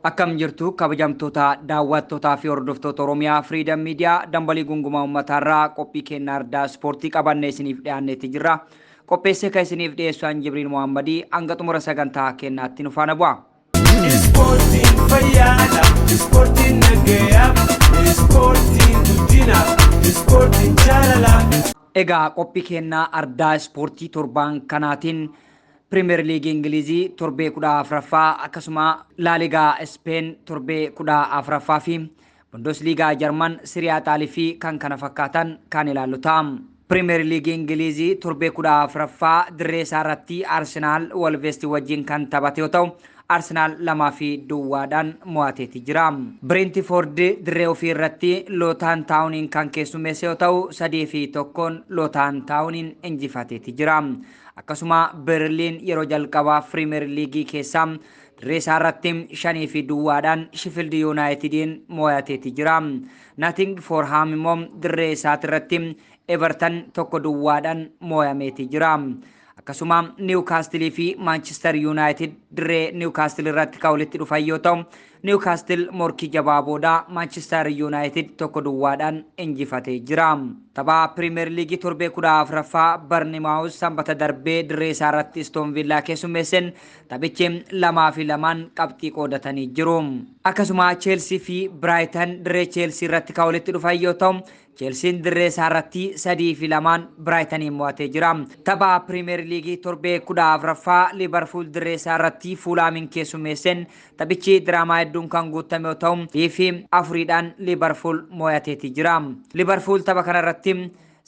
Akkam jirtu, kabajamtoota daawwattootaa fi hordoftoota Oromiyaa Freedom Media? Dambalii gungumaa uummataarraa qophii kennaa ardaa ispoortii qabannee isiniif dhiyaanneetti jirra. Qopheessee kan isiniif dhiyeessu an Jibriil Muhammadii. Hanga xumura sagantaa kennaatti nu faana bu'a. Ispoortiin fayyaadha, ispoortiin nagayaa, ispoortiin guddinaaf, ispoortiin jaalala. Egaa qophii kennaa ardaa ispoortii torbaan kanaatiin Pirimeer Liigii Ingilizii torbee 14ffaa, akkasuma Laaligaa Ispeen torbee 14ffaa fi Bundesliigaa Jarman, Siriyaa Xaalii fi kan kana fakkaatan kan ilaallu ta'a. Pirimeer Liigii Ingilizii torbee 14ffaa dirree isaa irratti Arsenaal Wolvesti wajjin kan taphate yoo ta'u, Arsenaal 2-0dhaan mo'ateeti jira. Brentford dirree ofii irratti Lootaan Taawuniin kan keessummeesse yoo ta'u, 3-1n Lootaan Taawuniin injifateeti jira. Akkasuma Berliin yeroo jalqabaa Pirimeer Liigii keessaa dirree isaa irratti 5-0dhaan Sheffield Yuunaayitidiin mo'ateeti jira. Nottingham Forest immoo dirree isaati irratti Everton 1-0dhaan mo'ameeti jira. Akkasuma Niwkaastilii fi Maanchister Yuunaayitid dirree Niwkaastil irratti kan walitti dhufan yoo ta'u, Niwkaastil morkii jabaa booda Maanchister Yuunaayitid 1-0dhaan injifatee jira. Tapha Pirimeer Liigii torbee 14ffaa Barnimaawus sanbata darbee dirree isaa irratti Aston Villaa keessummeessen taphichi 2-2n qabxii qoodatanii jiru. Akkasuma Cheelsii fi Biraayitan dirree Cheelsii irratti kan walitti dhufan yoo ta'u, Cheelsiin dirree isaa irratti 3-2n Biraayitaniin mo'atee jira. Tapha Pirimeer Liigii torbee 14ffaa Liibarpuul dirree isaa irratti Fuulaamiin keessummeessen taphichi diraamaa hedduun kan guutame yoo ta'u, 4-3dhaan Liibarpuul mo'ateeti jira. Liibarpuul tapha kana irratti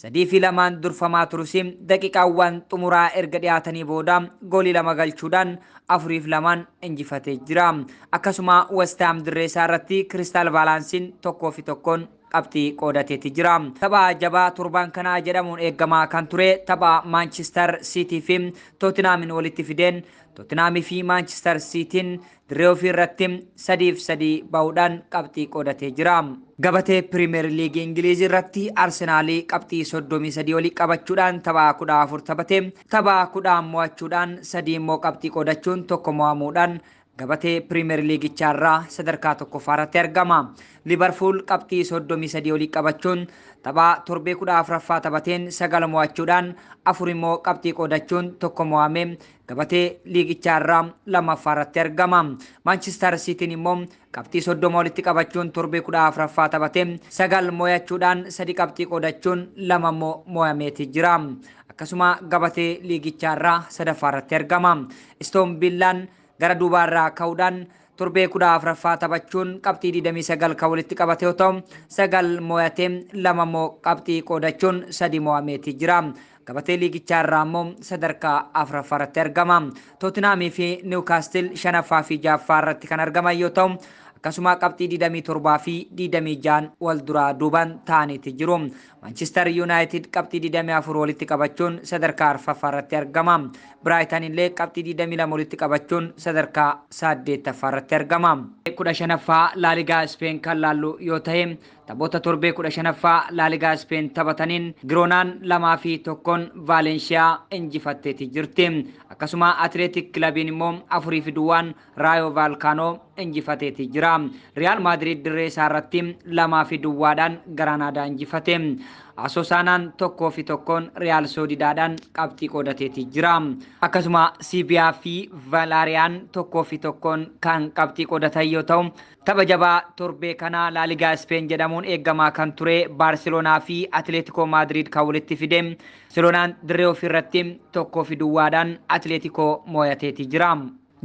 3-2n durfamaa turus, daqiiqaawwan xumuraa erga dhiyaatanii booda goolii lama galchuudhaan 4-2n injifatee jira. Akkasuma West Ham dirree isaa irratti Kiristaal Paalaansiin 1-1n qabxii qoodateeti jira. Tapha jabaa torbaan kanaa jedhamuun eegamaa kan ture tapha Maanchister Siitii fi Tootinaamin walitti fideen, Tootinhaamii fi Maanchister Siitiin dirree ofii irratti 3-3 bahuudhaan qabxii qoodatee jira. Gabatee Pirimeer Liigii Ingilizii irratti Arsenaalii qabxii 33 olii qabachuudhaan tapha 14 taphatee, tapha 10 mo'achuudhaan, sadii immoo qabxii qoodachuun, tokko mo'amuudhaan gabatee Pirimeer Liigichaarraa sadarkaa tokkoffaa irratti argama. Liverpool qabxii 33 olii qabachuun tapha torbee 14ffaa taphateen sagal mo'achuudhaan, afur immoo qabxii qoodachuun, tokko mo'ame gabatee liigichaarraa lammaffaa irratti argama. Manchester Cityin immoo qabxii 30 walitti qabachuun torbee 14ffaa taphatee sagal mo'achuudhaan, sadi qabxii qoodachuun, lama immoo mo'ameeti jira. Akkasuma gabatee liigichaarraa sadaffaa irratti argama. Aston Villaan gara duubaarraa ka'uudhaan torbee 14ffaa taphachuun qabxii 29 kan walitti qabate yoo ta'u, sagal mo'atee, lama immoo qabxii qoodachuun, sadi mo'ameeti jira. Gabatee liigichaarraa immoo sadarkaa afuraffaa irratti argama. Tootinhaamii fi Niwkaastil shanaffaa fi ja'affaa irratti kan argaman yoo ta'u, akkasuma qabxii 27 fi 26 wal duraa duuban ta'aniiti jiru. Manchester United qabxii 24 walitti qabachuun sadarkaa arfaffaa irratti argama. Brighton illee qabxii 22 walitti qabachuun sadarkaa saddeettaffaa irratti argama. 15ffaa Laaligaa Speen kan laallu yoo ta'e, taphoota torbee 15ffaa Laaligaa Speen taphataniin Giroonaan 2-1n Vaalenshiyaa injifatteeti jirti. Akkasuma Atileetik Kilabiin immoo 4-0n Raayoo Vaalkaanoo injifateeti jira. Riyaal Maadiriid dirree isaa irratti 2-0dhaan Garaanaadaa injifate. Asosaanaan 1-1n Riyaal Soodidaadhaan qabxii qoodateeti jira. Akkasuma Siibiyaa fi Valaariyaan 1-1n kan qabxii qoodatan yoo ta'u, tapha jabaa torbee kanaa Laaligaa Speen jedhamuun eegamaa kan ture Baarseloonaa fi Atileetikoo Maadiriid kan walitti fide, Barseloonaan dirree ofii irratti 1-0dhaan Atileetikoo mo'ateeti jira.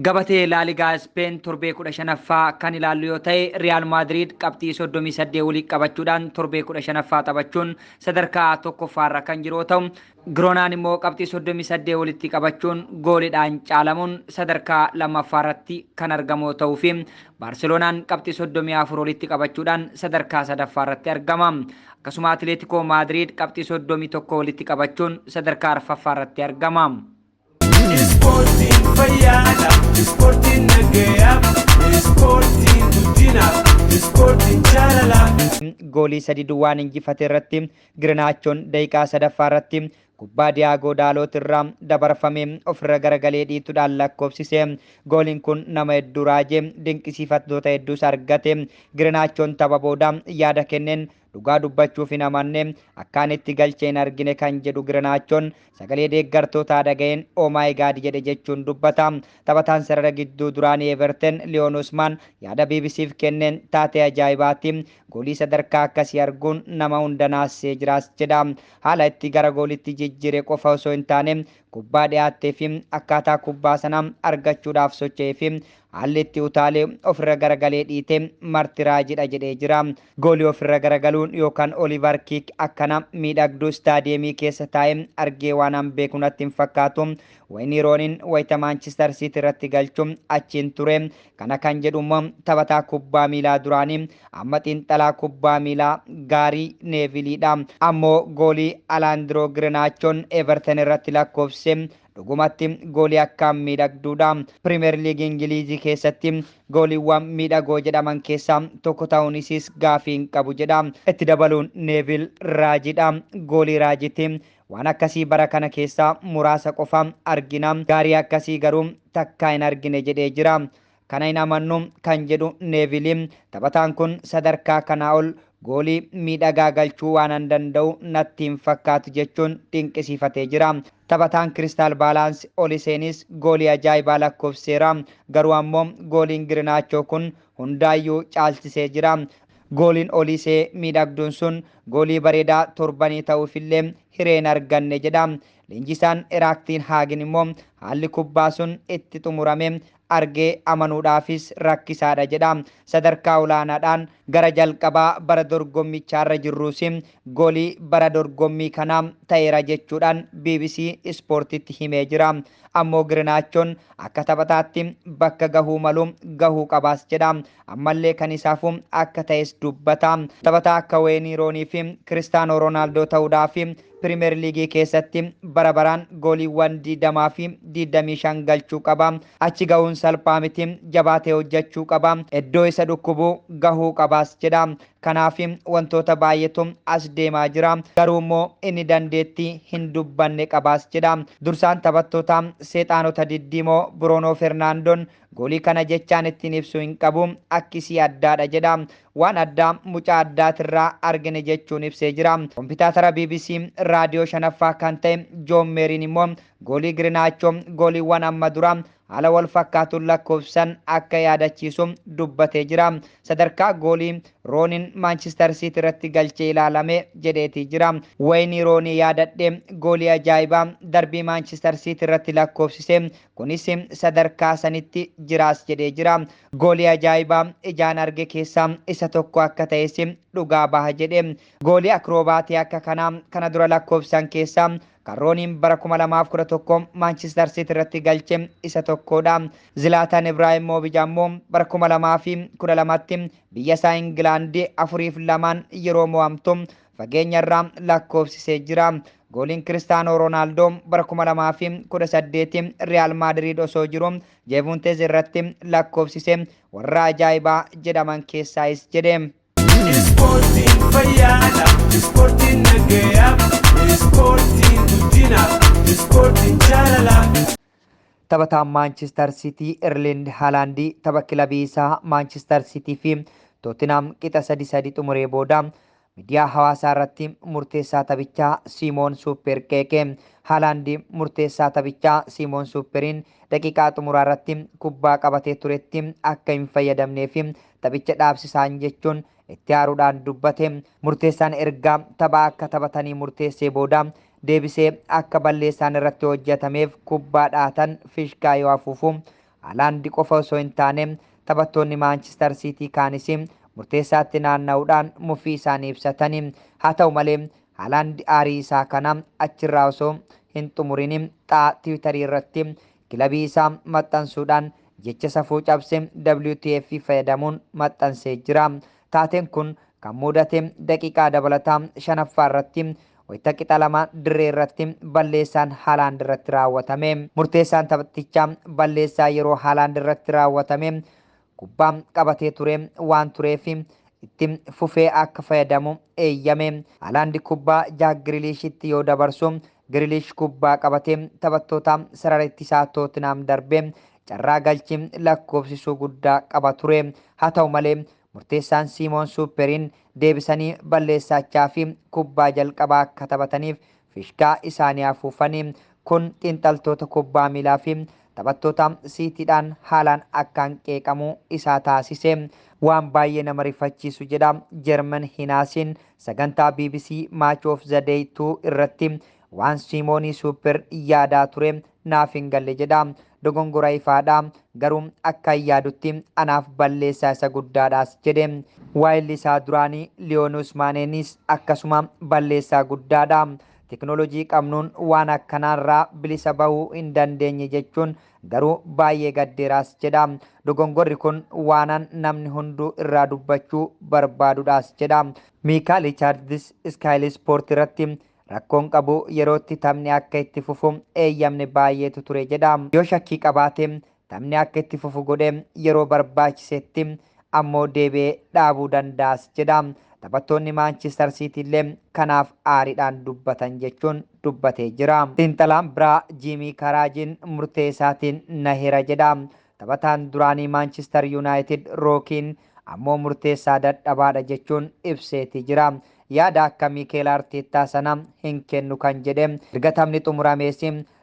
Gabatee Laaligaa Speen torbee 15ffaa kan ilaallu yoo ta'e, Riyaal Maadiriid qabxii 38 walii qabachuudhaan torbee 15ffaa taphachuun sadarkaa tokkoffaarra kan jiru yoo ta'u, Giroonaan immoo qabxii 38 walitti qabachuun gooliidhaan caalamuun sadarkaa lammaffaarratti kan argamu ta'uu fi Baarseloonaan qabxii 34 walitti qabachuudhaan sadarkaa sadaffaarratti argama. Akkasuma Atileetikoo Maadiriid qabxii 31 walitti qabachuun sadarkaa arfaffaarratti argama. Ispoortiin fayyaadha, ispoortiin nagayaa, ispoortiin guddinaaf, ispoortiin jaalala. Goolii 3-0n injifate irratti Girnaachoon daqiiqaa sadaffaa irratti Kubbaa Diyaagoo Daaloot irraa dabarfame ofirra garagalee dhiituudhaan lakkoofsise. Gooliin kun nama hedduu raajee dinqisiifattoota hedduus argate. Girnaachoon tapha booda yaada kenneen, "Dhugaa dubbachuuf hin amanne, akkaan itti galchee hin argine" kan jedhu Girnaachoon, "Sagalee deeggartootaa dhaga'een 'Oh my God' jedhe" jechuun dubbata. Taphataan sarara gidduu duraanii Everton Liyoon Usmaan yaada BBCf kenneen, "Taatee ajaa'ibaati. Goolii sadarkaa akkasii arguun nama hunda naasisee jiraas" jedha. "Haala itti gara goolitti jijjiire qofa osoo hin taane, kubbaa dhiyaattee fi akkaataa kubbaa sana argachuudhaaf socho'ee fi haalli itti utaalee ofirra garagalee dhiite marti raajidha" jedhee jira. "Goolii ofirra garagaluun yookaan Oliver Kick akkana miidhagduu istaadiyeemii keessa taa'ee argee waan an beeku natti hin fakkaatu. Wayne Rooniin wayita Maanchister Siiti irratti galchuun achiin ture." Kana kan jedhu immoo taphataa kubbaa miilaa duraanii, amma xiinxalaa kubbaa miilaa Gaarii Neeviliidha. Ammoo goolii Alaandiroo Girnaachoon Everton irratti lakkoofse dhugumatti goolii akkaan miidhagduudha. Pirimeer Liigii Ingilizii keessatti gooliiwwan miidhagoo jedhaman keessaa tokko ta'uun isiis gaafii hin qabu jedha. Itti dabaluun Neevil, "Raajiidha. Goolii raajiti. Waan akkasii bara kana keessaa muraasa qofa argina. Gaarii akkasii garuu takkaa hin argine" jedhee jira. Kana hin amannu kan jedhu Neeviliin, "Taphataan kun sadarkaa kanaa ol goolii miidhagaa galchuu waan hin danda'u natti hin fakkaatu" jechuun dinqisiifatee jira. Taphataan Kiristaal Baalaans Oliseenis goolii ajaa'ibaa lakkoofseera. Garuu ammoo gooliin Girnaachoo kun hundaayyuu caalchisee jira. "Gooliin Olisee miidhagduun sun goolii bareedaa torbanii ta'uufillee hireen arganne" jedha. Leenjisaan Iraaktiin Haagin immoo, "Haalli kubbaa sun itti xumurame argee amanuudhaafis rakkisaadha" jedha. "Sadarkaa olaanaadhaan gara jalqabaa bara dorgommichaarra jirruus goolii bara dorgommii kanaa ta'eera" jechuudhaan BBC Ispoortitti himee jira. Ammoo Girnaachoon akka taphataatti bakka gahuu malu gahuu qabaas jedha. Ammallee kan isaafu akka ta'es dubbata. Taphataa akka Weenii Roonii fi Kiristaanoo Roonaaldoo ta'uudhaaf Pirimeer Liigii keessatti bara baraan gooliiwwan 20 fi 25 galchuu qaba. Achi gahuun salphaa miti, jabaatee hojjechuu qaba. Iddoo isa dhukkubuu gahuu qabaas jedha. Kanaaf wantoota baay'eetu as deemaa jira. Garuu immoo inni dandeettii hin dubbanne qabaas jedha. Dursaan taphattoota Seexaanota Diddiimoo Bruunoo Fernaandoon, "Goolii kana jechaan ittiin ibsu hin qabu, akkisii addaadha" jedha. "Waan addaa mucaa addaatirraa argine" jechuun ibsee jira. Kompiitaatara BBC raadiyoo shanaffaa kan ta'e Joon Meeriin immoo goolii Girinaachoo gooliiwwan amma dura haala wal fakkaatuun lakkoofsan akka yaadachiisu dubbatee jira. "Sadarkaa goolii Rooniin Maanchister Siiti irratti galchee ilaalame" jedheetii jira. "Wayinii Roonii yaadadhe, goolii ajaa'ibaa darbii Maanchister Siiti irratti lakkoofsise, kunis sadarkaa sanitti jiraas" jedhee jira. "Goolii ajaa'ibaa ijaan arge keessaa isa tokko akka ta'es dhugaa baha" jedhe. "Goolii akroobaatii akka kanaa kana dura lakkoofsan keessaa kan Rooniin bara 2011 Maanchister Siiti irratti galche isa tokkodha. Zilaataan Ibraahimovic ammoo bara 2012tti biyya isaa Ingilaandii 4-2n yeroo mo'amtu fageenya irraa lakkoofsisee jira. Gooliin Kiristaanoo Roonaaldoo bara 2018 Riyaal Maadiriid osoo jiru Jeevuunteez irratti lakkoofsise warra ajaa'ibaa jedhaman keessaayis" jedhe. Ispoortiin fayyaadha, ispoortiin nagayaaf, ispoortiin guddinaaf, ispoortiin jaalalaaf. Taphataan Maanchister Siitii Erlind Haalaandii tapha kilabii isaa Maanchister Siitii fi Tootinam qixa 3-3 xumuree booda miidiyaa hawaasaa irratti murteessaa taphichaa Siimoon Suupper qeeqe. Haalaandii murteessaa taphichaa Siimoon Suupperiin daqiiqaa xumuraa irratti kubbaa qabatee turetti akka hin fayyadamnee fi taphicha dhaabsisaan jechuun itti aaruudhaan dubbate. Murteessaan ergaa tapha akka taphatanii murteessee booda deebisee akka balleessaan irratti hojjetameef kubbaa dhaatan fishkaa yoo afuufu, Haalaandi qofa osoo hin taane taphattoonni Maanchister Siitii kaanis murteessaatti naanna'uudhaan mufii isaanii ibsatanii. Haa ta'u malee, Haalaandi aarii isaa kana achirraa osoo hin xumurin xaa Tiwiitarii irratti kilabii isaa maxxansuudhaan jecha safuu cabse WTF fayyadamuun maxxansee jira. Taateen kun kan mudate daqiiqaa dabalataa shanaffaa irratti wayita qixa lama dirree irratti balleessaan Haalaand irratti raawwatame. Murteessaan taphatichaa balleessaa yeroo Haalaand irratti raawwatame kubbaa qabatee ture waan tureef itti fufee akka fayyadamu eeyyame. Haalaand kubbaa Jaak Giriiliishitti yoo dabarsu Giriilish kubbaa qabatee taphattoota sarara ittisaa Tootinam darbee carraa galchii lakkoofsisuu guddaa qaba ture. Haa ta'u malee murteessaan Siimoon Suupperiin deebisanii balleessaachaa fi kubbaa jalqabaa akka taphataniif fishkaa isaanii afuufanii. Kun xiinxaltoota kubbaa miilaa fi taphattoota Siitiidhaan haalaan akkaan qeeqamuu isaa taasise. Waan baay'ee nama rifachiisu jedha Jermen Hinaasiin sagantaa BBC Match of the Day 2 irratti waan Siimoonii Suupper yaadaa ture naaf hin galle jedha. Dogongora ifaadha, garuu akka yaadutti anaaf balleessaa isa guddaadhaas jedhe. Waayilli isaa duraanii Liyoonus Maaneenis akkasuma balleessaa guddaadha. Teknoolojii qabnuun waan akkanaarraa bilisa bahuu hin dandeenye jechuun garuu baay'ee gaddeeraas jedha. Dogongorri kun waanan namni hunduu irraa dubbachuu barbaadudhaas jedha. Miikaal Riichaardis Iskaayil Ispoort irratti rakkoon qabu yerootti taphni akka itti fufu eeyyamne baay'eetu ture jedha. Yoo shakkii qabaate taphni akka itti fufu godhe yeroo barbaachisetti ammoo deebi'ee dhaabuu danda'as jedha. Taphattoonni Maanchister Siitii illee kanaaf aariidhaan dubbatan jechuun dubbatee jira. Xiinxalaan biraa Jiimii Karaajiin murtee isaatiin nahera jedha. Taphataan duraanii Maanchister Yuunaayitid Rookiin ammoo murteessaa dadhabaadha jechuun ibseeti jira. Yaada akka Miikeel Arteettaa sana hin kennu kan jedhe erga taphni xumuramees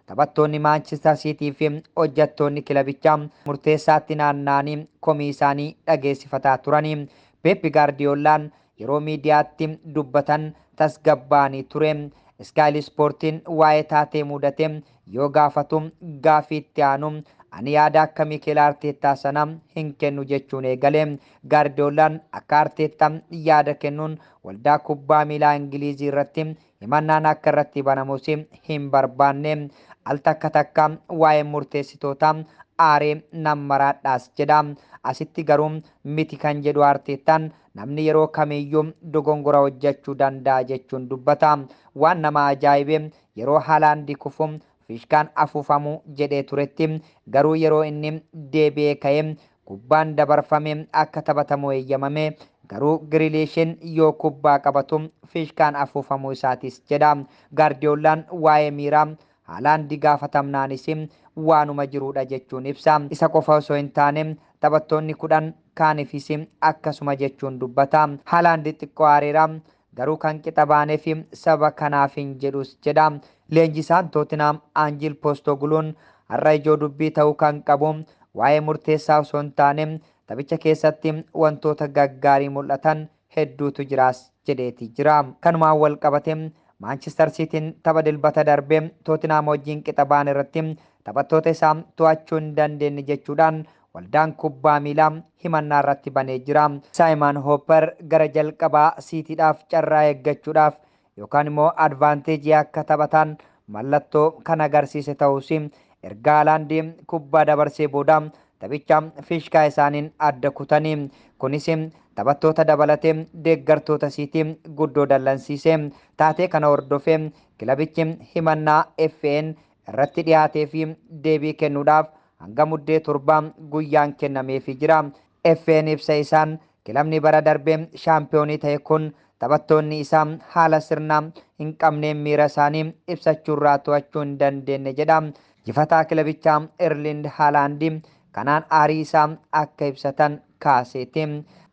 taphattoonni Maanchister Siitii fi hojjettoonni kilabichaa murteessaatti naanna'anii komii isaanii dhageessifataa turani. Peep Gaardiyoolaan yeroo miidiyaatti dubbatan tasgabbaa'anii ture. Iskaayil Ispoortiin waa'ee taatee mudate yoo gaafatu gaafii itti aanu ani yaada akka Miikeel Arteettaa sana hin kennu jechuun eegale. Gaardiyoolaan akka Arteettaa yaada kennuun waldaa kubbaa miilaa Ingilizii irratti himannaan akka irratti banamus hin barbaanne. Al takka takka waa'ee murteessitoota aaree nan maraadhaas jedha. Asitti garuu miti kan jedhu Arteettaan namni yeroo kamiyyuu dogongora hojjechuu danda'a jechuun dubbata. Waan nama ajaa'ibe yeroo Haalaandi kufu fishkaan afuufamuu jedhee turetti garuu yeroo inni deebi'ee ka'ee kubbaan dabarfame akka taphatamu eeyyamame garuu Giriilishiin yoo kubbaa qabatu fishkaan afuufamuu isaatis jedha. Gaardiyoolaan waa'ee miiraa Haalaandi gaafatamnaanis waanuma jirudha jechuun ibsa. Isa qofa osoo hin taane taphattoonni 10 kaaniifis akkasuma jechuun dubbata. Haalaandi xiqqoo aareera garuu kan qixa baaneef saba kanaaf hin jedhus jedha. Leenjisaan Tootinam Aanjil Poostoguluun har'a ijoo dubbii ta'uu kan qabu waa'ee murteessaa osoo hin taane taphicha keessatti wantoota gaggaarii mul'atan hedduutu jiraas jedheeti jira. Kanumaan wal qabate Maanchister Siitiin tapha dilbata darbee Tootinam wajjin qixa baan irratti taphattoota isaa to'achuu hin dandeenye jechuudhaan waldaan kubbaa miilaa himannaa irratti banee jira. Saayiman Hoopper gara jalqabaa Siitiidhaaf carraa eeggachuudhaaf yookaan immoo advaanteejii akka taphatan mallattoo kan agarsiise ta'us erga Haalaandi kubbaa dabarsee booda taphicha fishkaa isaaniin adda kutanii. Kunis taphattoota dabalatee deeggartoota Siitii guddoo dallansiise. Taatee kana hordofee kilabichi himannaa FN irratti dhiyaatee fi deebii kennuudhaaf hanga muddee 7 guyyaan kennameefii jira. FN ibsa isaan kilabni bara darbee shaampiyoonii ta'e kun taphattoonni isaa haala sirna hin qabneen miira isaanii ibsachuurraa to'achuu hin dandeenye jedha. Jifataa kilabichaa Erlind Haalaandi kanaan aarii isaa akka ibsatan kaaseeti.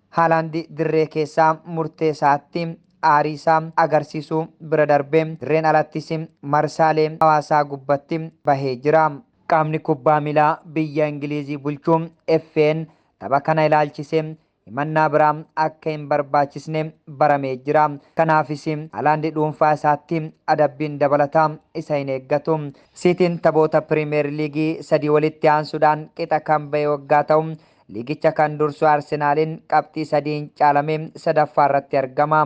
Haalaandi dirree keessaa murtee isaatti aarii isaa agarsiisuu bira darbee dirreen alattis marsaalee hawaasaa gubbatti bahee jira. Qaamni kubbaa miilaa biyya Ingilizii bulchuun FN tapha kana ilaalchisee himannaa biraa akka hin barbaachisne baramee jira. Kanaafis Haalaandi dhuunfaa isaatti adabbiin dabalataa isa hin eeggatu. Siitiin taphoota Pirimeer Liigii 3 walitti aansuudhaan qixa kan bahe waggaa ta'u liigicha kan dursu Arsenaaliin qabxii 3 caalamee 3ffaa irratti argama.